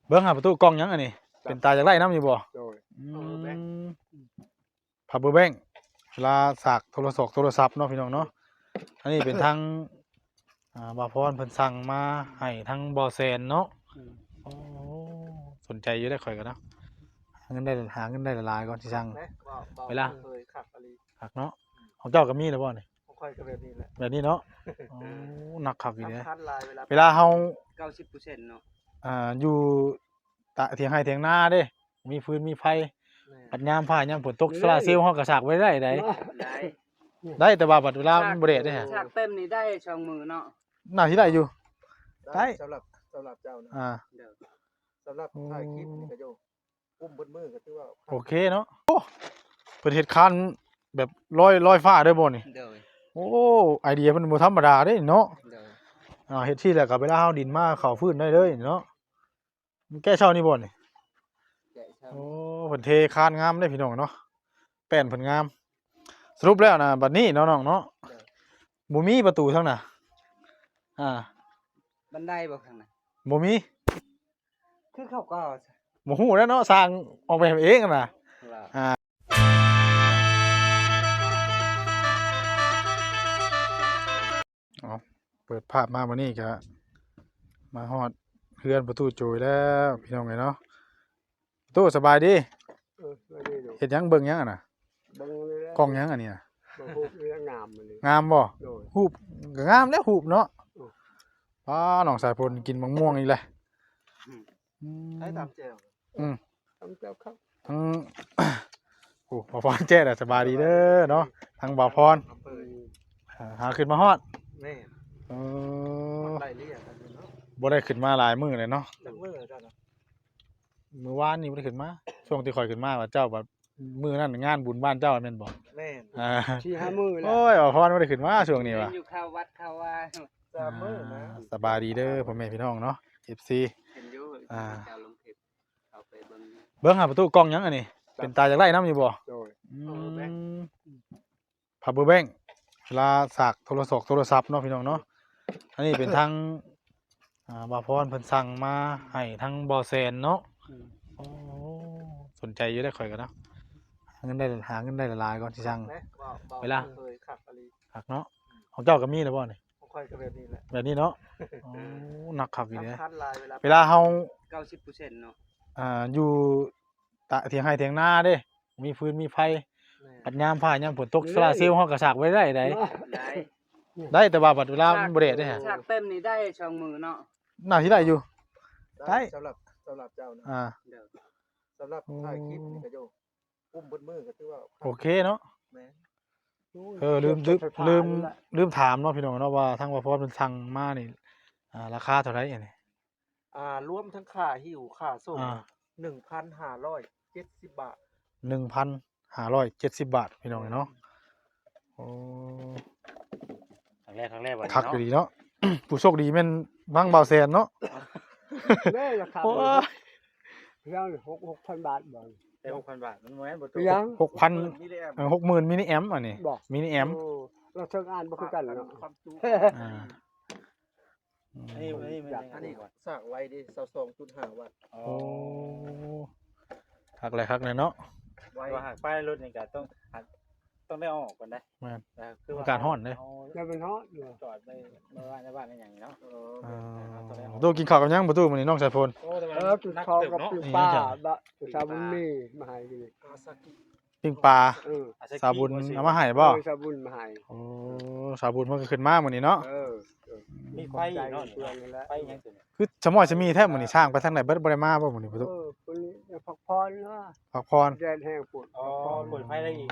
ເບິ່ງຫາປະຕູ ກ້ອງຫຍັງອັນນີ້? ເປັນຕາຢາກໄດ້ນຳຢູ່ບໍ່? ໂດຍ ອືມ power bank ເວລາສາກໂທລະສອກໂທລະສັບເນາະ ພີ່ນ້ອງເນາະ. ອັນນີ້ເປັນທາງ ອ່າ ບ່າວພອນເພິ່ນສັ່ງມາໃຫ້ທາງບໍ່ແສນເນາະ. ອືມ ໂອ້ ສົນໃຈຢູ່ເດ້ ຂ້ອຍກໍເນາະ ຫາເງິນໄດ້ ຫາເງິນໄດ້ຫຼາຍໆກ່ອນຊິສັ່ງ. ເວລາ ຄັກເນາະ. ຂອງເຈົ້າກໍມີແລ້ວບໍ່ນີ້? ຂອງຂ້ອຍກໍແບບນີ້ແຫຼະ ແບບນີ້ເນາະ. ໂອ້ ໜັກຄັກອີ່ຫຼີ. ເວລາເຮົາ ເກົ້າສິບເປີເຊັນເນາະ ອ່າ ຢູ່ຕາ ຖຽງໄຮ່ຖຽງນາເດ້ ມີຟືນມີໄຟ. ບັດຍາມຟ້າຍາມຝົນຕົກ ໂຊລາເຊວເຮົາກໍສາກໄວ້ໄດ້ໃດ໋. ໄດ້ ໄດ້ ແຕ່ວ່າບັດເວລາມັນບໍ່ແດດເດ້. ສາກເຕັມນີ້ໄດ້ສອງມື້ເນາະ. ໜ້າຊິໄດ້ຢູ່ ໄດ້ ສຳລັບ ສຳລັບເຈົ້ານະ. ອ່າ ສຳລັບຖ່າຍຄລິບນີ້ກໍຢູ່ ກຸ້ມເບິດມື້ກໍຖືວ່າໂອເຄເນາະ. ໂອ້ ເພິ່ນເຮັດຄານແບບລອຍ ລອຍຟ້າເດີບໍ່ນີ້? ໂດຍ ໂອ້ ໄອເດຍເພິ່ນບໍ່ທຳມະດາເດ້ເນາະ. ໂດຍ ອ່າ ເຮັດຊີ້ແລ້ວກໍເວລາເຮົາດິນມາເຂົ້າຟືນໄດ້ເລີຍເນາະ. ແກະເຊົານີ້ບໍ່ນີ້? ແກະເຊົາ. ໂອ້ ເພິ່ນເທຄານງາມເດ້ພີ່ນ້ອງເນາະ ແປ້ນເພິ່ນງາມ. ສະຫຼຸບແລ້ວນະ ບັດນີ້ເນາະ ນ້ອງເນາະ ໂດຍ ບໍ່ມີປະຕູທາງໜ້າ. ອ່າ ບັນໄດບໍ່ທາງໜ້າ? ບໍ່ມີ. ຄືເຂົາກໍ ບໍ່ຮູ້ແລ້ວເນາະ ຊ່າງອອກແບບເອງນະ. ວ່າ ອ່າ ເອົາ ເປີດພາບມາມື້ນີ້ກະມາຮອດເຮືອນປະຕູໂຈຍແລ້ວ ພີ່ນ້ອງເອີຍເນາະ. ປະຕູ ສະບາຍດີ. ເອີ ສະບາຍດີລູກ. ເຮັດຫຍັງ ເບິ່ງຫຍັງຫັ້ນນະ? ເບິ່ງນີ້ແຫຼະ ກ້ອງຫຍັງອັນນີ້ນະ? ເບິ່ງຮູບນີ້ແຫຼະ ງາມອັນນີ້. ງາມບໍ່? ໂດຍ ຮູບກໍງາມແລ້ວ ຮູບເນາະ. ໂອ້ ປ້າ ນ້ອງສາຍຝົນກິນໝາກມ່ວງອີກແລ້ວ. ອືມ ອືມ ໃຊ້ຕຳແຈ່ວ. ອືມ ຕຳແຈ່ວຄັກ. ທັງ ໂອ້ ບ່າວພອນແຈ້ແລ້ວ ສະບາຍດີເດີເນາະ ທັງບ່າວພອນ. ອືມ ອ່າ ຫາຂຶ້ນມາຮອດ. ແມ່ນ. ເອີ ໄລ່ເລຍກັນຢູ່ເນາະ ບໍ່ໄດ້ຂຶ້ນມາຫຼາຍມື້ແລ້ວເນາະ. ຈັກມື້ແລ້ວເຈົ້ານະ? ມື້ວານນີ້ບໍ່ໄດ້ຂຶ້ນມາ. ຊ່ວງທີ່ຂ້ອຍຂຶ້ນມາວ່າເຈົ້າວ່າ ມື້ນັ້ນງານບຸນບ້ານເຈົ້າແມ່ນບໍ່? ແມ່ນ. ອ່າ ສີ່ຫ້າມື້ແລ້ວ. ໂອ້ຍ ບ່າວພອນບໍ່ໄດ້ຂຶ້ນມາຊ່ວງນີ້ຫວາ? ຢູ່ເຂົ້າວັດເຂົ້າວາ. ສາມມື້ນະ. ອ່າ ສະບາຍດີເດີພໍ່ແມ່ພີ່ນ້ອງເນາະ ເອັຟຊີ. ເຫັນຢູ່ ອ່າ ເຈົ້າລົງຄລິບ ເຂົ້າໄປເບິ່ງ. ເບິ່ງຫາປະຕູ ກ້ອງຫຍັງອັນນີ້? ເປັນຕາຢາກໄດ້ນຳຢູ່ບໍ່? ໂດຍ ອືມ power bank ເວລາສາກໂທລະສອກໂທລະສັບເນາະ ພີ່ນ້ອງເນາະ. ອັນນີ້ເປັນທາງ ອ່າ ບ່າວພອນເພິ່ນສັ່ງມາໃຫ້ທາງບໍ່ແສນເນາະ. ອືມ ໂອ້ ສົນໃຈຢູ່ເດ້ ຂ້ອຍກໍເນາະ ຫາເງິນໄດ້ ຫາເງິນໄດ້ຫຼາຍໆກ່ອນຊິສັ່ງ. ເວລາ ຄັກເນາະ. ຂອງເຈົ້າກໍມີແລ້ວບໍ່ນີ້? ຂອງຂ້ອຍກໍແບບນີ້ແຫຼະ ແບບນີ້ເນາະ. ໂອ້ ໜັກຄັກອີ່ຫຼີ. ເວລາເຮົາ ເກົ້າສິບເປີເຊັນເນາະ ອ່າ ຢູ່ຕາ ຖຽງໄຮ່ຖຽງນາເດ້ ມີຟືນມີໄຟ. ແມ່ນ. ບັດຍາມຟ້າຍາມຝົນຕົກ ໂຊລາເຊວເຮົາກໍສາກໄວ້ໄດ້ໃດ໋. ໄດ້ ໄດ້ ແຕ່ວ່າບັດເວລາມັນບໍ່ແດດເດ້. ສາກເຕັມນີ້ໄດ້ສອງມື້ເນາະ. ໜ້າຊິໄດ້ຢູ່ ໄດ້ ໄດ້ ສຳລັບ ສຳລັບເຈົ້ານະ. ອ່າ ໂດຍ ສຳລັບ ໂອ້ ຖ່າຍຄລິບນີ້ກໍຢູ່ ກຸ້ມເບິດມື້ກໍຖືວ່າໂອເຄເນາະ. ແມ່ນ. ເອີ ລືມ ລືມ ລືມຖາມເນາະ ພີ່ນ້ອງເນາະ ວ່າທາງບ່າວພອນເພິ່ນສັ່ງມານີ້ ອ່າ ລາຄາເທົ່າໃດອັນນີ້? ອ່າ ລວມທັງຄ່າຫິ້ວ ຄ່າສົ່ງ ອ່າ ໜຶ່ງພັນຫ້າຮ້ອຍເຈັດສິບບາດ. ໜຶ່ງພັນຫ້າຮ້ອຍເຈັດສິບບາດ ພີ່ນ້ອງເນາະ. ໂອ້ ຄັ້ງແລກ ຄັ້ງແລກ ຄັກອີ່ຫຼີເນາະ. ຜູ້ໂຊກດີແມ່ນທາງບ່າວແສນເນາະ. ແມ່ນລາຄາ ໂອ້ຍ ເພິ່ນເອົາຫົກ ຫົກພັນບາດບໍ່? ໄດ້ຫົກພັນບາດ ມັນບໍ່ແມ່ນບໍ່ ເປັນຫຍັງ? ຫົກພັນ ມີແອມ ເອີ ຫົກໝື່ນ ມີແອມອັນນີ້ ບໍ່ ມີແອມ. ໂອ້ ລາວເທິງອ່ານບໍ່ຄືກັນເນາະ. ຄວາມຈຸ ອ່າ ອັນນີ້ ອັນນີ້ມັນ ອັນນີ້ສ້າງໄວເດ້ ຊາວສອງຈຸດຫ້າວັດ. ໂອ້ ໂອ້ ຄັກແຫຼະ ຄັກແຫຼະເນາະ. ໄວ ວ່າຫາກປ້າຍລົດນີ້ກໍຕ້ອງ ຕ້ອງໄດ້ເອົາອອກກ່ອນເດ້. ແມ່ນ ເອີ ຄືວ່າອາກາດຮ້ອນເດ້. ແລ້ວມັນຮ້ອນຢູ່ ຈອດໄວ້ ໃນບ້ານ ໃນບ້ານໃນຫຍັງເນາະ. ເອີ ອ່າ ປະຕູ ກິນເຂົ້າກັບຫຍັງປະຕູ ມື້ນີ້ນ້ອງສາຍຝົນ? ໂອ້ ແຕ່ວ່າ ເອີ ກິນເຂົ້າກັບ ໜັກເຕີບເນາະ ປີ້ງປາ ບະ ສາວບຸນມີມາໃຫ້ກິນ ປີ້ງປາ. ເອີ ສາວບຸນເອົາມາໃຫ້ບໍ່? ເອີ ສາວບຸນມາໃຫ້. ໂອ້ ສາວບຸນເພິ່ນກໍຂຶ້ນມາມື້ນີ້ເນາະ. ເອີ ເອີ ມີໄຟອີກເນາະ ໄຟຫຍັງຕົວນີ້ ຄືສະໝ້ອຍສະມີແທ້ມື້ນີ້. ຊ່າງໄປທາງໃດເບິດ ບໍ່ໄດ້ມາບໍ່ມື້ນີ້ປະຕູ? ເອີ ເພິ່ນພັກຜ່ອນວ່າ ພັກຜ່ອນ ແດດແຮງໂພດ. ອໍ ເປີດໄຟໄດ້ອີກ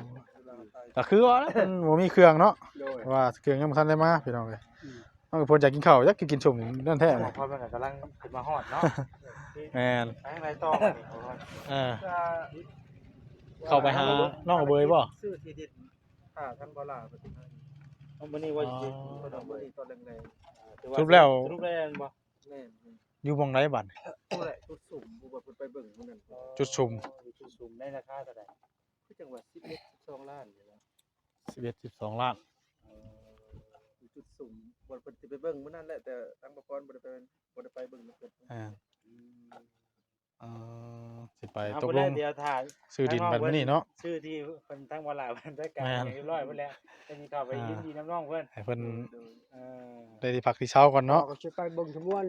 ກໍຄືວ່າແຫຼະ ເພິ່ນບໍ່ມີເຄື່ອງເນາະ. ໂດຍ ວ່າເຄື່ອງຍັງບໍ່ທັນໄດ້ມາ ພີ່ນ້ອງເອີຍ. ອືມ ນ້ອງເພິ່ນຢາກກິນເຂົ້າ ຢາກກິນສົ້ມນັ້ນແທ້. ເພາະວ່າມັນກຳລັງຂຶ້ນມາຮອດເນາະ. ແມ່ນ ໄປທາງໃດຕໍ່ບັດນີ້? ເອີ ເຂົ້າໄປຫານ້ອງອະເບີຍບໍ່? ຊື້ທີ່ດິນ ຖ້າທາງບໍ່ຫຼ້າເພິ່ນ ເອົາມື້ນີ້ວ່າຊິ ອໍ ເພິ່ນເອົາມື້ນີ້ຕອນແລງໆ. ສະຫຼຸບແລ້ວ ສະຫຼຸບແລ້ວແມ່ນບໍ່? ແມ່ນໆ. ຢູ່ໝ່ອງໃດບັດນີ້? ພຸ້ນແຫຼະ ຈຸດສຸມ ຜູ້ວ່າເພິ່ນໄປເບິ່ງມື້ນັ້ນ. ຈຸດສຸມ ຈຸດສຸມໃນລາຄາເທົ່າໃດ? ຄືຈັ່ງວ່າສິບເອັດ ສິບສອງລ້ານນີ້ແຫຼະ. ສິບເອັດ ສິບສອງລ້ານ. ເອີ ຢູ່ຈຸດສຸມ ບ່ອນເພິ່ນຊິໄປເບິ່ງມື້ນັ້ນແຫຼະ ແຕ່ທາງບ່າວພອນບໍ່ໄດ້ໄປ ບໍ່ໄດ້ໄປເບິ່ງນຳເພິ່ນ. ອ່າ ອືມ. ໄປ ເອົາ ຕົກລົງ ດຽວຖ້າຊື້ດິນບັດມື້ນີ້ເນາະ ຊື້ທີ່ເພິ່ນ ທາງບໍ່ຫຼາຍເພິ່ນຈັດການ ແມ່ນ ໃຫ້ຮຽບຮ້ອຍພຸ້ນແຫຼະ ເພິ່ນຊິເຂົ້າໄປ ອ່າ ຍິນດີນຳນ້ອງເພິ່ນ ໃຫ້ເພິ່ນ ເອີ ໄດ້ທີ່ພັກທີ່ເຊົາກ່ອນເນາະ ກໍຊິໄປເບິ່ງຊະມ່ວນ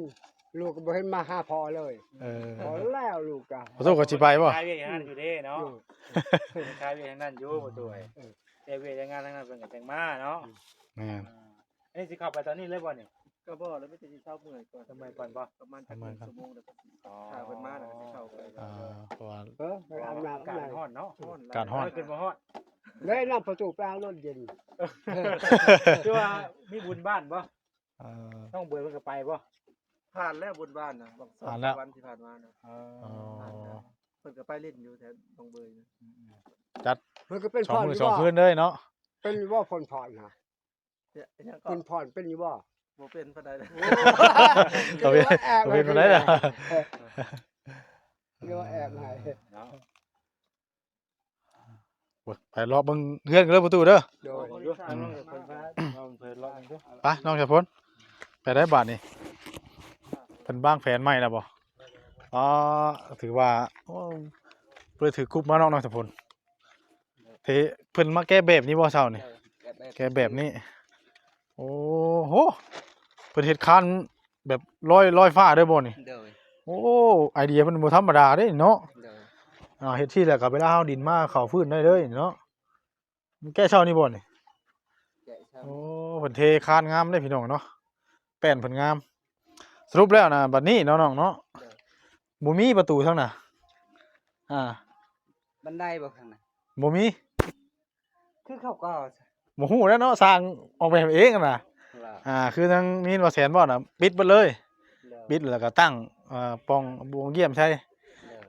ລູກກໍບໍ່ເຫັນມາຫາພໍ່ເລີຍ ເອີ ພໍແລ້ວລູກກະ ພໍ່ຕູ້ກໍຊິໄປບໍ່ ຄາວຽກທາງນັ້ນຢູ່ເດ້ເນາະ ຢູ່ ຄາວຽກທາງນັ້ນຢູ່ ພໍ່ຕູ້ເອີຍ ເອີ ແຕ່ວຽກແຕ່ງານທາງນັ້ນເພິ່ນກໍຈັ່ງມາເນາະ ແມ່ນ ອ່າ ອັນນີ້ຊິເຂົ້າໄປຕອນນີ້ເລີຍບໍ່ນີ້ ກໍບໍ່ແລ້ວ ມີແຕ່ຊິເຊົາເມື່ອຍກ່ອນ ເຊົາເມື່ອຍກ່ອນບໍ່ ປະມານຈັກ ອໍ ໜຶ່ງຊົ່ວໂມງແລ້ວກໍຊິ ອໍ ຖ້າເພິ່ນມາແລ້ວກໍຊິເຂົ້າໄປ ອ່າ ເພາະວ່າ ເອີ ໄປອາບນ້ຳ ອາກາດມັນຮ້ອນເນາະ ຮ້ອນ ອາກາດຮ້ອນ ເອີ ຂຶ້ນບໍ່ຮອດ ເດ້ນຳປະຕູໄປເອົາລົດເຢັນ ຄືວ່າມີບຸນບ້ານບໍ່ ເອີ ນ້ອງເບີຍເພິ່ນກໍໄປບໍ່ ຜ່ານແລ້ວບຸນບ້ານນະ ບາງສອງ ຜ່ານແລ້ວ ວັນທີ່ຜ່ານມານະ ອໍ ເອີ ຜ່ານແລ້ວ ເພິ່ນກໍໄປຫຼິ້ນຢູ່ແຖວໜອງເບີຍນະ ອືມໆ ຈັດ ເພິ່ນກໍເປັນ ສອງມື້ ສອງຄືນເລີຍເນາະ ເປັນຢູ່ບໍ່ ເພິ່ນຜ່ອນນະ ເປັນຫຍັງກໍ ເພິ່ນຜ່ອນເປັນຢູ່ບໍ່ ບໍ່ເປັນປານໃດ ເຂົາເປັນ ເຂົາເປັນປານໃດລະ ເອີ ເອີ້ນວ່າແອບໃຫ້ເນາະ ໄປເລາະເບິ່ງເຮືອນກັນເດີປະຕູເດີ ໂດຍ ອືມ ໄປນ້ອງສາຍຝົນ ໄປໄດ້ບາດນີ້ ເພິ່ນວາງແຜນໃໝ່ແລ້ວບໍ່ ອໍ ຖືວ່າ ໂອ້ ບໍ່ໄດ້ຖືກກຸບມາເນາະ ນ້ອງສາຍຝົນ ເທ ເພິ່ນມາແກະແບບນີ້ບໍ່ເຊົ້ານີ້ ແກະແບບ ແກະແບບນີ້ ໂອ້ໂຫ ເພິ່ນເຮັດຄານແບບລອຍ ລອຍຟ້າເດີບໍ່ນີ້ ໂດຍ ໂອ້ ໄອເດຍເພິ່ນບໍ່ທຳມະດາເດ້ເນາະ ໂດຍ ອ່າ ເຮັດຊີ້ແລ້ວກໍເວລາເຮົາດິນມາເຂົ້າພື້ນໄດ້ເລີຍເນາະ ແກະເຊົ້ານີ້ບໍ່ນີ້ ແກະເຊົ້າ ໂອ້ ເພິ່ນເທຄານງາມເດ້ພີ່ນ້ອງເນາະ ແປ້ນເພິ່ນງາມ ສະຫຼຸບແລ້ວນະ ບັດນີ້ເນາະນ້ອງເນາະ ໂດຍ ບໍ່ມີປະຕູທາງໜ້າ ອ່າ ບັນໄດບໍ່ທາງໜ້າ ບໍ່ມີ ຄືເຂົາກໍ ບໍ່ຮູ້ແຫຼະເນາະ ຊ່າງອອກແບບເອງຫັ້ນນະ ວ່າ ອ່າ ຄືທາງນີ້ວ່າແສນບໍ່ນະ ປິດເບິດເລີຍ ໂດຍ ປິດແລ້ວກໍຕັ້ງ ອ່າ ປ່ອງບ່ວງຢ້ຽມໃສ່ ໂດຍ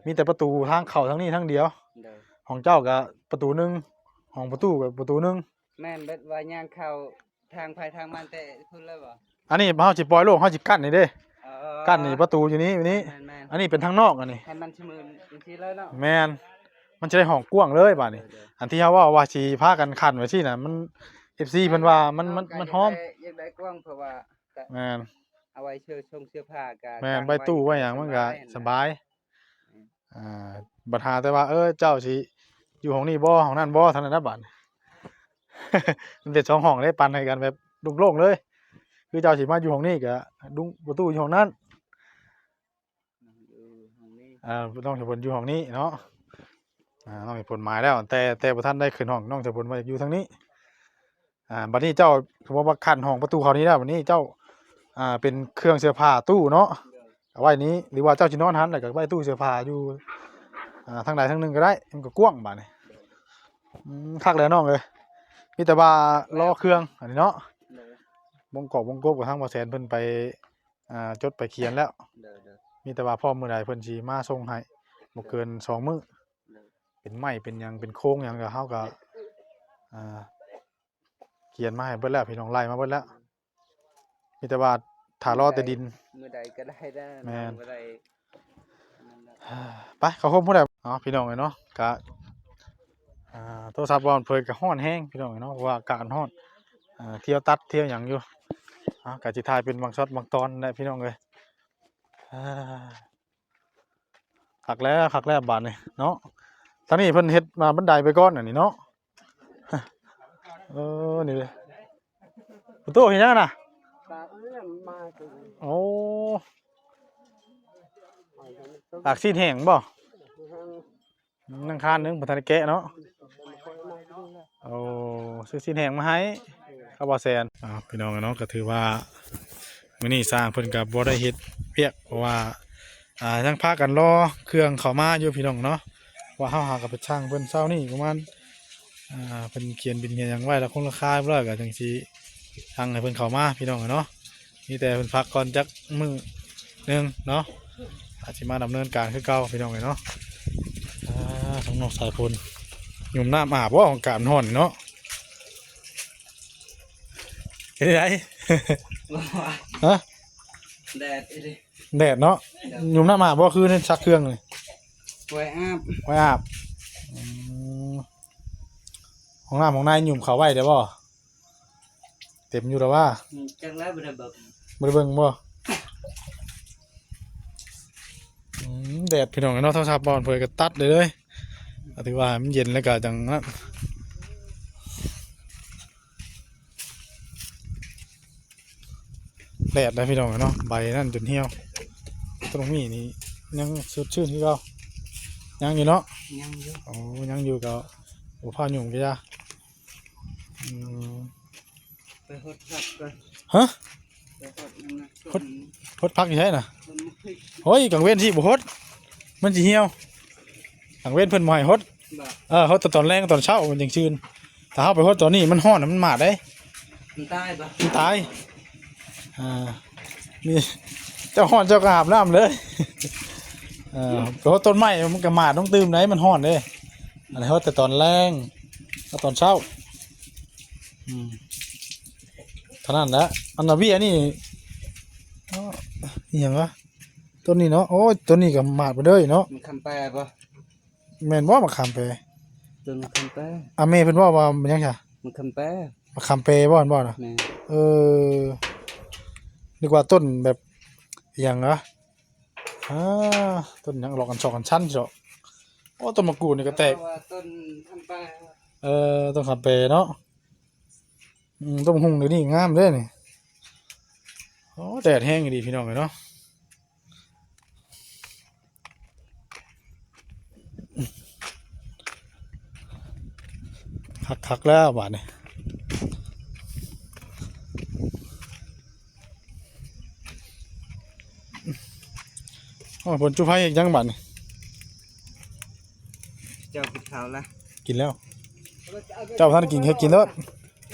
ມີແຕ່ປະຕູທາງເຂົ້າທາງນີ້ທາງດຽວ ໂດຍ ຂອງເຈົ້າກໍປະຕູໜຶ່ງ ຂອງປະຕູກໍປະຕູໜຶ່ງ ແມ່ນ ແບບວ່າຍ່າງເຂົ້າທາງໃຜທາງມັນແຕ່ພຸ້ນເລີຍບໍ່ ອັນນີ້ເຮົາຊິປ່ອຍໂລງ ເຮົາຊິກັ້ນນີ້ເດ້ ເອີ ກັ້ນນີ້ປະຕູຢູ່ນີ້ ຢູ່ນີ້ ແມ່ນໆ ອັນນີ້ເປັນທາງນອກ ອັນນີ້ ໃຫ້ມັນສະເໝີຈັ່ງຊີ້ເລີຍເນາະ ແມ່ນ ມັນຈະໄດ້ຫ້ອງກວ້າງເລີຍບາດນີ້ ໂດຍໆ ອັນທີ່ເຮົາເວົ້າວ່າຊິພາກັນຂັ້ນໄວ້ຊີ້ນະ ມັນ ເອັຟຊີ ເພິ່ນວ່າມັນ ມັນ ມັນຫອມ ຢາກໄດ້ ຢາກໄດ້ກວ້າງ ເພາະວ່າ ແມ່ນ ເອົາໄວ້ເຊື່ອຊົງເຊື່ອຜ້າກໍ ແມ່ນ ຕັ້ງ ໃບຕູ້ໄວ້ຫຍັງມັນກໍສະບາຍ ສະບາຍ ອືມ ອ່າ ບັນຫາແຕ່ວ່າ ເອີ ເຈົ້າຊິຢູ່ຫ້ອງນີ້ບໍ່ ຫ້ອງນັ້ນບໍ່ ເທົ່ານັ້ນນະບາດ ມັນເປັນສອງຫ້ອງເດ້ ປັນໃຫ້ກັນແບບໂລ່ງໆເລີຍ ຄືເຈົ້າຊິມາຢູ່ຫ້ອງນີ້ກໍດຸງປະຕູຢູ່ຫ້ອງນັ້ນ ຢູ່ຫ້ອງນີ້ ອ່າ ນ້ອງສາຍຝົນຢູ່ຫ້ອງນີ້ເນາະ ອ່າ ນ້ອງສາຍຝົນໝາຍແລ້ວ ແຕ່ ແຕ່ບໍ່ທັນໄດ້ຂຶ້ນຫ້ອງ ນ້ອງສາຍຝົນວ່າຢາກຢູ່ທາງນີ້ ອ່າ ບັດນີ້ເຈົ້າ ສົມມຸດວ່າຂັ້ນຫ້ອງປະຕູເຂົ້ານີ້ແລ້ວ ບັດນີ້ເຈົ້າ ອ່າ ເປັນເຄື່ອງເສື້ອຜ້າ ຕູ້ເນາະ ເອົາໄວ້ນີ້ ຫຼືວ່າເຈົ້າຊິນອນຫັ້ນ ແລ້ວກໍໄວ້ຕູ້ເສື້ອຜ້າຢູ່ ອ່າ ທາງໃດທາງໜຶ່ງກໍໄດ້ ມັນກໍກວ້າງບາດນີ້ ອືມ ຄັກແລ້ວນ້ອງເອີຍ ມີແຕ່ວ່າລໍເຄື່ອງ ອັນນີ້ເນາະ ໂດຍ ວົງກອກວົງກົບກັບທາງບໍ່ແສນເພິ່ນໄປ ອ່າ ຈົດໄປຂຽນແລ້ວ ໂດຍໆ ມີແຕ່ວ່າພ້ອມມື້ໃດເພິ່ນຊິມາສົ່ງໃຫ້ ບໍ່ເກີນສອງມື້ ໂດຍ ເປັນໄມ້ເປັນຫຍັງ ເປັນໂຄງຫຍັງ ກໍເຮົາກໍ ອ່າ ຂຽນມາໃຫ້ເບິດແລ້ວ ພີ່ນ້ອງ ໄລ່ມາເບິດແລ້ວ ມີແຕ່ວ່າຖ້າລໍແຕ່ດິນ ມື້ໃດກໍໄດ້ເດີ ແມ່ນ ມື້ໃດ ໄປເຂົ້າໂຮມພຸ້ນແຫຼະ ເນາະ ພີ່ນ້ອງເອີຍເນາະ ກະ ອ່າ ໂທລະສັບບ່ອນເຜີຍກະຮ້ອນແຮງ ພີ່ນ້ອງເອີຍເນາະ ເພາະວ່າອາກາດມັນຮ້ອນ ອ່າ ທ່ຽວຕັດທ່ຽວຫຍັງຢູ່ ເອົາ ກະຊິຖ່າຍເປັນບາງຊັອດບາງຕອນແຫຼະ ພີ່ນ້ອງເອີຍ ອ່າ ຄັກແລ້ວ ຄັກແລ້ວບາດນີ້ເນາະ ທາງນີ້ເພິ່ນເຮັດມາບັນໄດໄປກ່ອນ ອັນນີ້ເນາະ ເອີ ນີ້ເດ້ ປະຕູເຮັດຫຍັງນະ ໂອ້ ຕາກຊີ້ນແຫ້ງບໍ່ ຍັງຄານໜຶ່ງບໍ່ທັນໄດ້ແກະເນາະ ໂອ້ ຊື້ຊີ້ນແຫ້ງມາໃຫ້ກັບບ່າວແສນ ອ່າ ພີ່ນ້ອງເນາະ ກໍຖືວ່າມື້ນີ້ຊ່າງເພິ່ນກໍບໍ່ໄດ້ເຮັດວຽກ ເພາະວ່າ ອ່າ ຍັງພາກັນລໍເຄື່ອງເຂົ້າມາຢູ່ ພີ່ນ້ອງເນາະ ວ່າເຮົາຫາກັນໄປຊ່າງເພິ່ນເຊົ້ານີ້ປະມານ ອ່າ ເພິ່ນຂຽນບິນຂຽນຫຍັງໄວ້ລະຄົງລະຄາຮຽບຮ້ອຍ ກໍຈັ່ງຊິສັ່ງໃຫ້ເພິ່ນເຂົ້າມາ ພີ່ນ້ອງເນາະ ມີແຕ່ເພິ່ນພັກກ່ອນຈັກມື້ໜຶ່ງເນາະ ອາດຊິມາດຳເນີນການຄືເກົ່າ ພີ່ນ້ອງເອີຍເນາະ ອ່າ ທາງນ້ອງສາຍຝົນ ຫຍຸ່ມນ້ຳອາບບໍ່ ອາກາດຮ້ອນເນາະ ເຮັດໄດ ຮະ ແດດອີ່ຫຼີ ແດດເນາະ ໂດຍ ຫຍຸ່ມນ້ຳອາບບໍ່ ຄືໃນຊັກເຄື່ອງນີ້ ໄວ້ອາບ ໄວ້ອາບ ອືມ ຫ້ອງນ້ຳຫ້ອງໃນຫຍຸ່ມເຂົ້າໄວ້ໄດ້ບໍ່? ເຕັມຢູ່ແລ້ວວ່າ ອືມ ຈັກແລ້ວ ບໍ່ໄດ້ເບິ່ງ ບໍ່ໄດ້ເບິ່ງບໍ່? ອ່າ ອືມ ແດດພີ່ນ້ອງເນາະ ໂທລະສັບບ່ອນເຜີຍກໍຕັດໄດ້ເລີຍ ກໍຖືວ່າໃຫ້ມັນເຢັນແລ້ວກໍຈັ່ງນັ້ນ ແດດໄດ໋ພີ່ນ້ອງເນາະ ໃບນັ້ນຈົນຫ່ຽວ ຕົ້ນໝີ່ນີ້ຍັງສົດຊື່ນຄືເກົ່າ ຍັງຢູ່ເນາະ ຍັງຢູ່ ໂອ້ ຍັງຢູ່ກໍບໍ່ພາຫຍຸ້ງກະຢ່າ ອືມ ໄປຫົດຜັກກ່ອນ ຮະ? ໄປຫົດນັ້ນນະ ຫົດ ຫົດຜັກຢູ່ໃສນະ? ຫົດໝາກພິກ ໂອ້ຍ ກາງເວັນຊິບໍ່ຫົດ ມັນຊິຫ່ຽວ ກາງເວັນເພິ່ນບໍ່ໃຫ້ຫົດ ບໍ່ ເອີ ຫົດແຕ່ຕອນແລງຕອນເຊົ້າມັນຈັ່ງຊື່ນ ຖ້າເຮົາໄປຫົດຕອນນີ້ມັນຮ້ອນ ມັນໝາດເດ້ ມັນຕາຍບໍ່? ມັນຕາຍ ອ່າ ມີ ເຈົ້າຮ້ອນເຈົ້າກໍອາບນ້ຳເລີຍ ເອີ ໄປຫົດຕົ້ນໄມ້ມັນກໍໝາດລົງຕື່ມໄດ໋ ມັນຮ້ອນເດ້ ອັນນີ້ຫົດແຕ່ຕອນແລງກັບຕອນເຊົ້າ ອືມ ເທົ່ານັ້ນແຫຼະ ອັນນາເວຍນີ້ ອໍ ອີຫຍັງວະ ຕົ້ນນີ້ເນາະ ໂອ້ຍ ຕົ້ນນີ້ກໍໝາດໄປເດີເນາະ ມັນຄຳແປບໍ່? ແມ່ນບໍ່ ໝາກຂາມແປ? ຕົ້ນມະຂາມແປ ອາ ແມ່ເພິ່ນເວົ້າວ່າມັນຫຍັງຊະ? ມະຂາມແປ ມະຂາມແປບໍ່ ເພິ່ນເວົ້ານະ? ແມ່ນ ເອີ ນຶກວ່າຕົ້ນແບບ ອີຫຍັງຫວະ ອ່າ ຕົ້ນຫຍັງ ດອກອັນຊອກອັນຊັນເນາະ ໂອ້ ຕົ້ນໝາກກູດນີ້ກໍແຕກ ເຂົາວ່າຕົ້ນຄຳແປ ເອີ ຕົ້ນຄຳແປເນາະ ອືມ ຕົ້ນໝາກຫຸ່ງດຽວນີ້ງາມເດ້ນີ້ ໂອ້ ແດດແຮງອີ່ຫຼີພີ່ນ້ອງເອີຍເນາະ. ຄັກໆ ແລ້ວບາດນີ້ ໂອ້ຍ ເພິ່ນຈຸໄຟເຮັດຫຍັງບາດນີ້? ເຈົ້າກິນເຂົ້າລະ? ກິນແລ້ວ. ເຈົ້າບໍ່ທັນກິນ ໃຫ້ກິນໂລດ.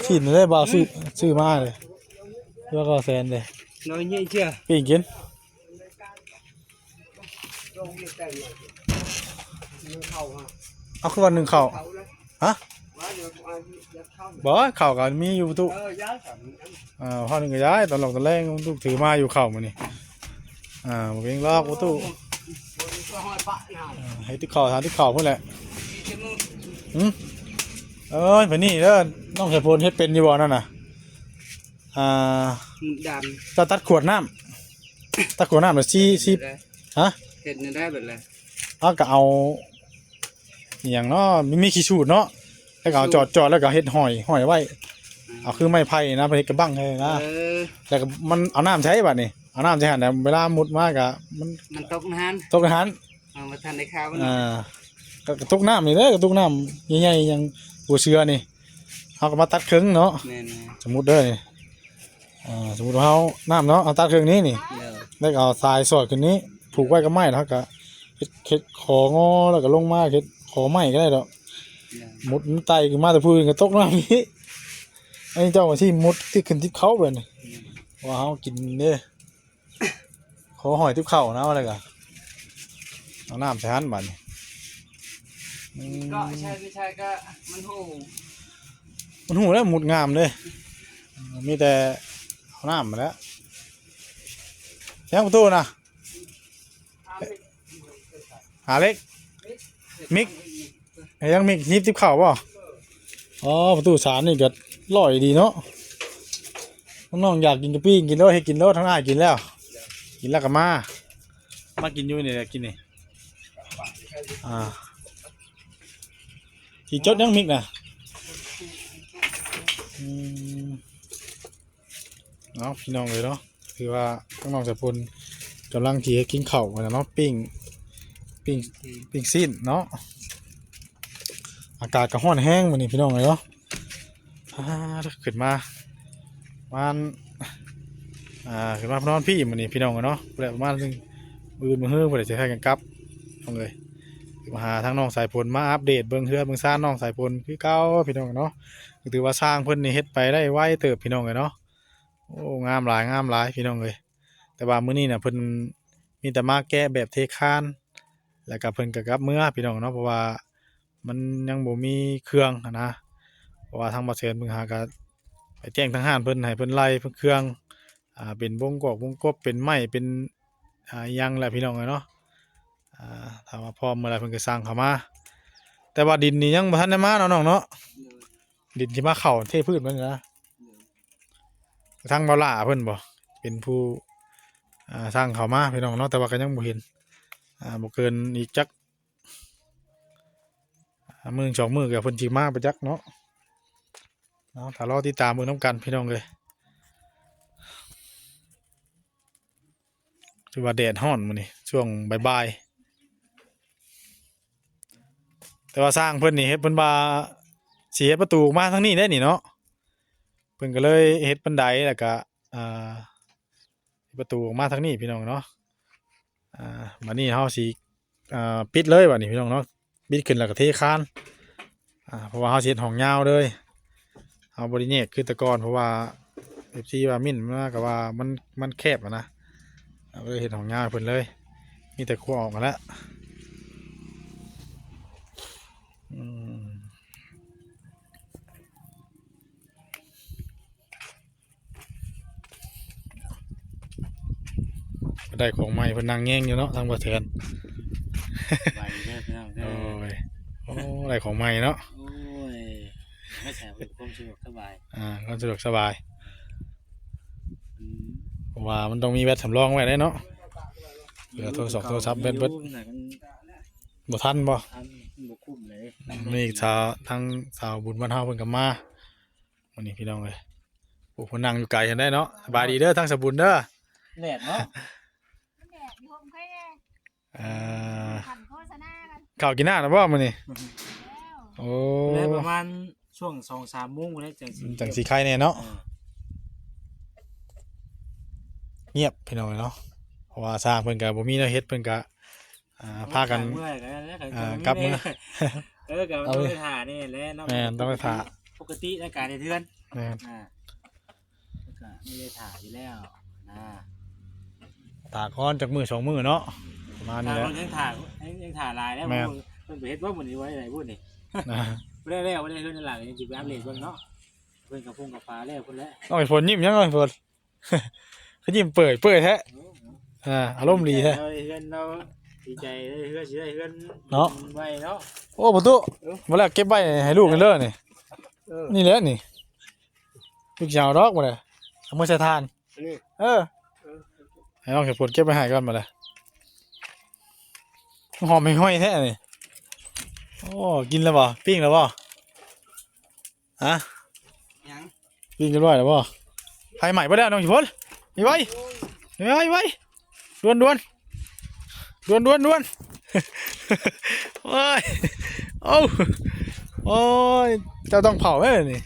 ຊີ້ນເດ້ ບ່າວຊື້ ຊື້ມາເດ້ ແລ້ວກໍແຊນເດ້ ນ້ອຍນີ້ເຊື່ອ ປີ້ງກິນ. ເອົາ ຄືວ່າໜຶ້ງເຂົ້າ ຮະ? ບໍ່ ເຂົ້າກໍມີຢູ່ຕູ້ ເອີ ເຂົ້າໜຶ້ງກໍຍ້າຍ ຕອນຫຼອກຕອນແລງລູກຖືມາຢູ່ເຂົ້າມື້ນີ້ ອ່າ ບໍ່ເປັນຫຍັງດອກຕູ້ ອ່າ ເຮັດຕິບເຂົ້າ ຫາຕິບເຂົ້າພຸ້ນແຫຼະ. ຫືມ ເອີຍ ໄປນີ້ເດີ ນ້ອງສາຍຝົນເຮັດເປັນຢູ່ບໍ່ນັ້ນນະ? ອ່າ ດຳ ເຈົ້າຕັດຂວດນ້ຳ ຕັດຂວດນ້ຳລະ ສີ່ ສີ່ ຮະ? ເຮັດແນວໃດບັດລະ? ເຮົາກໍເອົາ ອີ່ຫຍັງເນາະ ມີ ມີຂີ້ສູດເນາະ ແລ້ວກໍເອົາຈອດ ຈອດ ແລ້ວກໍເຮັດຫ້ອຍ ຫ້ອຍໄວ້ ເອົາຄືໄມ້ໄຜ່ນະ ໄປເຮັດກະບັ້ງໃຫ້ນະ ເອີ ແລ້ວກໍມັນເອົານ້ຳໃສ່ບາດນີ້ ເອົານ້ຳໃສ່ຫັ້ນນະ ເວລາມຸດມາກໍມັນ ມັນຕົກໃນຫັ້ນ ຕົກໃນຫັ້ນ ເອົາ ບໍ່ທັນໄດ້ຄາວມັນ ອ່າ ກໍ ກໍຕົກນ້ຳນີ້ເດີ ກໍຕົກນ້ຳໃຫຍ່ໆ ຫຍັງຫົວເສືອນີ້ ເຮົາກໍມາຕັດເຄິ່ງເນາະ ແມ່ນໆ ສົມມຸດເດີນີ້ ອ່າ ສົມມຸດວ່າເຮົານ້ຳເນາະ ເຮົາຕັດເຄິ່ງນີ້ນີ້ ແລ້ວກໍເອົາສາຍສອດຂຶ້ນນີ້ ຜູກໄວ້ກັບໄມ້ ແລ້ວເຮົາກໍເຮັດ ເຮັດຂໍງໍ ແລ້ວກໍລົງມາເຮັດຂໍໄມ້ກໍໄດ້ດອກ ມຸດມັນໄຕ່ຂຶ້ນມາແຕ່ຜູ້ອື່ນກໍຕົກນ້ຳອີກ ອັນນີ້ເຈົ້າກໍຊິມຸດຕິດຂຶ້ນຕິດເຂົາແບບນີ້ ວ່າເຮົາກິນເດ້ ຂໍຫອຍຕິບເຂົ້ານະ ວ່າແລ້ວກໍເອົານ້ຳໃສ່ຫັ້ນບາດນີ້ ອືມ ກໍໃຊ້ ບໍ່ໃຊ້ກໍມັນຮູ້ ມັນຮູ້ແລ້ວມຸດງາມເດ້ ມີແຕ່ເອົານ້ຳຫັ້ນແຫຼະ ຍັງປະຕູນະ ຫາເຫຼັກ ມິກ ຍັງມີຮີບຕິບເຂົ້າບໍ່? ອໍ ປະຕູສານນີ້ກໍຫຼອຍດີເນາະ ນ້ອງຢາກກິນກະປີ້ ກິນໂລດ ເຮັດກິນໂລດ ທາງອ້າຍກິນແລ້ວ ກິນແລ້ວກໍມາ ມາກິນຢູ່ນີ້ແຫຼະ ກິນນີ້ ອ່າ ຊິຈົດຍັງມິກນະ? ອືມ. ເອົາ ພີ່ນ້ອງເອີຍເນາະ ຄືວ່າທາງນ້ອງສາຍຝົນກຳລັງທີ່ເຮັດກິນເຂົ້າຫັ້ນນະເນາະ ປີ້ງ ປີ້ງ ປີ້ງຊີ້ນເນາະ ອາກາດກໍຮ້ອນແຮງມື້ນີ້ພີ່ນ້ອງເອີຍເນາະ ອ່າ ຂຶ້ນມາປະມານ ອ່າ ຂຶ້ນມານອນພີ້ມື້ນີ້ພີ່ນ້ອງເອີຍເນາະ ແລ້ວປະມານມື້ອື່ນມື້ຮືພຸ້ນແຫຼະຊິພາກັນກັບ ພີ່ນ້ອງເອີຍ ມາຫາທາງນ້ອງສາຍຝົນ ມາອັບເດດເບິ່ງເຮືອນເບິ່ງຊານນ້ອງສາຍຝົນຄືເກົ່າພີ່ນ້ອງເນາະ ກໍຖືວ່າຊ່າງເພິ່ນນີ້ເຮັດໄປໄດ້ໄວເຕີບພີ່ນ້ອງເອີຍເນາະ ໂອ້ ງາມຫຼາຍ ງາມຫຼາຍພີ່ນ້ອງເອີຍ ແຕ່ວ່າມື້ນີ້ນະເພິ່ນມີແຕ່ມາແກະແບບເທຄານ ແລ້ວກໍເພິ່ນກໍກັບເມືອພີ່ນ້ອງເນາະ ເພາະວ່າມັນຍັງບໍ່ມີເຄື່ອງຫັ້ນນະ ເພາະວ່າທາງບ່າວແສນເພິ່ນຫາກໍໄປແຈ້ງທາງຮ້ານເພິ່ນ ໃຫ້ເພິ່ນໄລ່ເຄື່ອງ ອ່າ ເປັນວົງກອກວົງກົບ ເປັນໄມ້ ເປັນ ອ່າ ອີ່ຫຍັງແຫຼະພີ່ນ້ອງເອີຍເນາະ ອ່າ ຖ້າວ່າພ້ອມເມື່ອໃດເພິ່ນກໍສັ່ງເຂົ້າມາ ແຕ່ວ່າດິນນີ້ຍັງບໍ່ທັນໄດ້ມາເນາະນ້ອງເນາະ ດິນທີ່ມາເຂົ້າເທພື້ນມັນນະ ທາງບ່າວຫຼ້າເພິ່ນບໍ່ ເປັນຜູ້ ອ່າ ສັ່ງເຂົ້າມາພີ່ນ້ອງເນາະ ແຕ່ວ່າກໍຍັງບໍ່ເຫັນ ອ່າ ບໍ່ເກີນອີກຈັກ ອ່າ ມື້ສອງມື້ກໍເພິ່ນຊິມາໄປຈັກເນາະ. ເອົາ ຖ້າລໍຕິດຕາມເບິ່ງນຳກັນພີ່ນ້ອງເອີຍ. ຖືວ່າແດດຮ້ອນມື້ນີ້ ຊ່ວງບ່າຍໆ ແຕ່ວ່າຊ່າງເພິ່ນນີ້ເຮັດ ເພິ່ນວ່າຊິເຮັດປະຕູອອກມາທາງນີ້ເດ້ນີ້ເນາະ. ເພິ່ນກໍເລີຍເຮັດບັນໄດ ແລ້ວກໍ ອ່າ ເຮັດປະຕູອອກມາທາງນີ້ພີ່ນ້ອງເນາະ. ອ່າ ບາດນີ້ເຮົາຊິ ອ່າ ປິດເລີຍບາດນີ້ພີ່ນ້ອງເນາະ, ປິດຂຶ້ນແລ້ວກໍເທຄານ. ອ່າ ເພາະວ່າເຮົາຊິເຮັດຫ້ອງຍາວເລີຍ, ເຮົາບໍ່ໄດ້ແຍກຄືແຕ່ກ່ອນ ເພາະວ່າ ເອັຟຊີ ວ່າມິ້ນມາກໍວ່າມັນ ມັນແຄບຫັ້ນນະ, ເຮົາກໍເລີຍເຮັດຫ້ອງຍາວໃຫ້ເພິ່ນເລີຍ, ມີແຕ່ຄົວອອກຫັ້ນແຫຼະ. ອືມ ໄດ້ຂອງໃໝ່ ເພິ່ນນັ່ງແຍງຢູ່ເນາະ ທາງບໍ່ແທນ. ໄວເດີພີ່ນ້ອງເດີ. ໂອ້ຍ ໂອ້ ໄດ້ຂອງໃໝ່ເນາະ. ໂອ້ຍ ມາໃສ່ເພື່ອຄວາມສະດວກສະບາຍ. ອ່າ ຄວາມສະດວກສະບາຍ. ອືມ ເພາະວ່າມັນຕ້ອງມີແບັດສຳລອງໄວ້ເດ້ເນາະ, ເພື່ອໂທລະສັບ ໂທລະສັບແບັດເບິດ. ບໍ່ທັນບໍ່? ບໍ່ທັນ ມັນບໍ່ຄຸ້ມເລີຍ. ມີສາວ ທາງສາວບຸນບ້ານເຮົາເພິ່ນກໍມາ ມື້ນີ້ພີ່ນ້ອງເອີຍ. ໂອ້ ເພິ່ນນັ່ງຢູ່ໄກຫັ້ນໄດ໋ເນາະ. ສະບາຍດີເດີ ທາງສາວບຸນເດີ. ແດດເນາະ ມັນແດດຢູ່ ໂຮມໃຄແດ່. ເອີ ຂັນໂຄສະນາກັນ. ເຂົ້າກິນນ້ຳແລ້ວບໍ່ມື້ນີ້? ແລ້ວ. ໂອ້ ແລ້ວປະມານຊ່ວງສອງສາມໂມງພຸ້ນແຫຼະ ຈັ່ງຊິ ຈັ່ງຊິໄຄແດ່ເນາະ. ເອີ ງຽບພີ່ນ້ອງເອີຍເນາະ, ເພາະວ່າຊ່າງເພິ່ນກໍບໍ່ມີແນວເຮັດ ເພິ່ນກໍ ອ່າ ພາກັນ ເມື່ອຍກໍແລ້ວ ອ່າ ກັບເມືອ. ເອີ ກໍຕ້ອງໄປຖ້າແດ່ແຫຼະເນາະ. ແມ່ນ ຕ້ອງໄປຖ້າ ປົກກະຕິໃນການເຮັດເຮືອນ. ແມ່ນ ອ່າ ກໍມີໄດ້ຖ້າຢູ່ແລ້ວນະ. ຖ້າກ່ອນຈັກມື້ສອງມື້ເນາະ ປະມານນີ້ແຫຼະ. ຍັງຖ້າ ຍັງ ຍັງຖ້າຫຼາຍແລ້ວ. ແມ່ນ ເພິ່ນໄປເຮັດບໍ່ມື້ນີ້ ໄວ້ໃດພຸ້ນນີ້. ບໍ່ໄດ້ແລ້ວ ບໍ່ໄດ້ເຮືອນຫຼັງ ຍັງຊິໄປອັບເດດເບິ່ງເນາະ. ເພິ່ນກໍພຸ້ນກໍຟ້າແລ້ວພຸ້ນແຫຼະ. ນ້ອງໄອ້ຝົນຍິ້ມຫຍັງ ນ້ອງໄອ້ຝົນ? ຄືຍິ້ມເປີຍໆແທ້. ເອີ ອ່າ ອາລົມດີແທ້. ເຮືອນລາວດີໃຈເລີຍ ເຮືອນຊິໄດ້ເຮືອນເນາະ ໄວເນາະ. ໂອ້ ປະຕູ ເອີ ບໍ່ແລ້ວເກັບໄວ້ໃຫ້ລູກກັນເດີນີ້. ເອີ ນີ້ແຫຼະນີ້ ລູກຊິເອົາດອກບໍ່ໄດ້ ເອົາມາໃສ່ຖ່ານ. ອັນນີ້ ເອີ ເອີ ໃຫ້ນ້ອງເກັບ ເກັບໄວ້ໃຫ້ກ່ອນບາດນີ້. ຫອມຫ້ອຍໆແທ້ນີ້. ໂອ້ ກິນແລ້ວບໍ່? ປີ້ງແລ້ວບໍ່? ຮະ? ຫຍັງ? ປີ້ງຮຽບຮ້ອຍແລ້ວບໍ່? ໄຟໄໝ້ບໍ່ແລ້ວ ນ້ອງຊິພົນ. ໄວໆ ໄວໆ ດ່ວນໆ ດ່ວນໆ ດ່ວນໆ. ໂອ້ຍ ໂອ້ ໂອ້ຍ ເຈົ້າຕ້ອງເຜົາແລ້ວນີ້.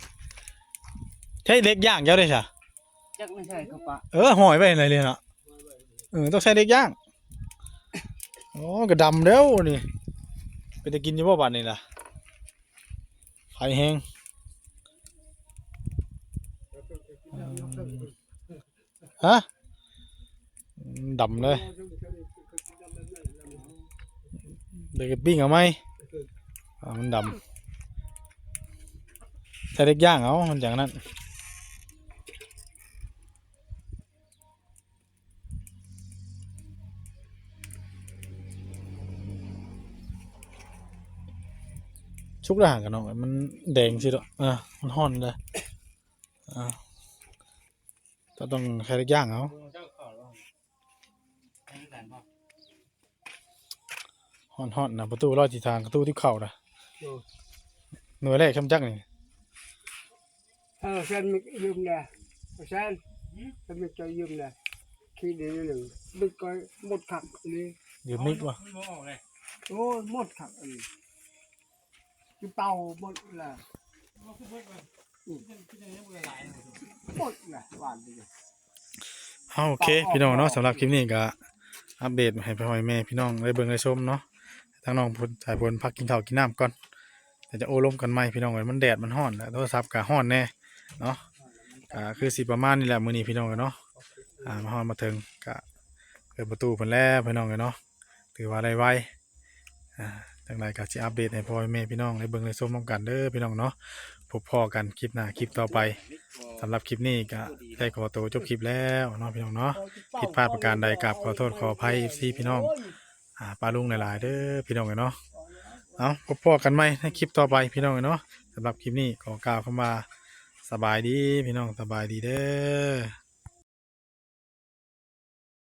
ໃຊ້ເຫຼັກຢ່າງເຈົ້າເດ້ຊະ? ຈັກມັນໃສ່ເຂົ້າປະ. ເອີ ຫ້ອຍໄວ້ໃນເລີຍເນາະ. ເອີ ຕ້ອງໃຊ້ເຫຼັກຢ່າງ. ໂອ້ ກະດຳແລ້ວນີ້. ເປັນຕາກິນຢູ່ບໍ່ບາດນີ້ລະ? ໄຟແຮງ. ຮະ? ດຳເລີຍ. ເດີກະປີ້ງເອົາໃໝ່. ອ່າ ມັນດຳ. ໃຊ້ເຫຼັກຢ່າງເອົາ ມັນຈັ່ງນັ້ນ. ສຸກແລ້ວຫາກັນເນາະ ມັນແດງຊິດອກ. ອ່າ ມັນຮ້ອນເດ້. ອ່າ ກໍຕ້ອງໃຊ້ເຫຼັກຢ່າງເອົາ. ຮ້ອນໆນະ ປະຕູລອຍທີ່ທາງ ປະຕູຕິບເຂົ້ານະ. ໂອ້ ໜ່ວຍແລກຊ່ຳຈັກນີ້. ເອີ ແຊນມິກຢືມແດ່ ແຊນ ແຊນມິກເຈົ້າຢືມແດ່ ຄີດໜຶ່ງ ມິກກໍໝົດຄັກອີ່ຫຼີ. ຢືມມິກບໍ່? ໂອ້ຍ ໝົດຄັກອີ່ຫຼີ ຊິເປົ່າໝົດແລ້ວ. ອືມ ໝົດແລ້ວ ຫວານດີ. ເອົາ ໂອເຄ ພີ່ນ້ອງເນາະ, ສຳລັບຄລິບນີ້ກໍອັບເດດໃຫ້ພໍ່ໃຫ້ແມ່ພີ່ນ້ອງໄດ້ເບິ່ງໄດ້ຊົມເນາະ. ທາງນ້ອງພົນ ສາຍພົນ ພັກກິນເຂົ້າກິນນ້ຳກ່ອນ ດຽວຈະໂອ້ລົມກັນໃໝ່ພີ່ນ້ອງເອີຍ. ມັນແດດມັນຮ້ອນ ແລະໂທລະສັບກໍຮ້ອນແດ່ເນາະ. ກໍຄືຊິປະມານນີ້ແຫຼະມື້ນີ້ພີ່ນ້ອງເອີຍເນາະ. ອ່າ ມາຮອດມາເຖິງກໍເປີດປະຕູເພິ່ນແລ້ວພີ່ນ້ອງເອີຍເນາະ. ຖືວ່າໄດ້ໄວ. ອ່າ ຈັ່ງໃດກໍຊິອັບເດດໃຫ້ພໍ່ແມ່ພີ່ນ້ອງໄດ້ເບິ່ງໄດ້ຊົມນຳກັນເດີພີ່ນ້ອງເນາະ. ພົບພໍ້ກັນຄລິບໜ້າຄລິບຕໍ່ໄປ. ສຳລັບຄລິບນີ້ກໍໄດ້ຂໍໂຕຈົບຄລິບແລ້ວເນາະພີ່ນ້ອງເນາະ. ຜິດພາດປະການໃດ ກາບຂໍໂທດຂໍອະໄພ ເອັຟຊີ ພີ່ນ້ອງ ອ່າ ປ້າລຸງຫຼາຍໆເດີພີ່ນ້ອງເອີຍເນາະ. ເອົາ ພົບພໍ້ກັນໃໝ່ໃນຄລິບຕໍ່ໄປພີ່ນ້ອງເອີຍເນາະ. ສຳລັບຄລິບນີ້ຂໍກ່າວຄຳວ່າ ສະບາຍດີພີ່ນ້ອງ ສະບາຍດີເດີ.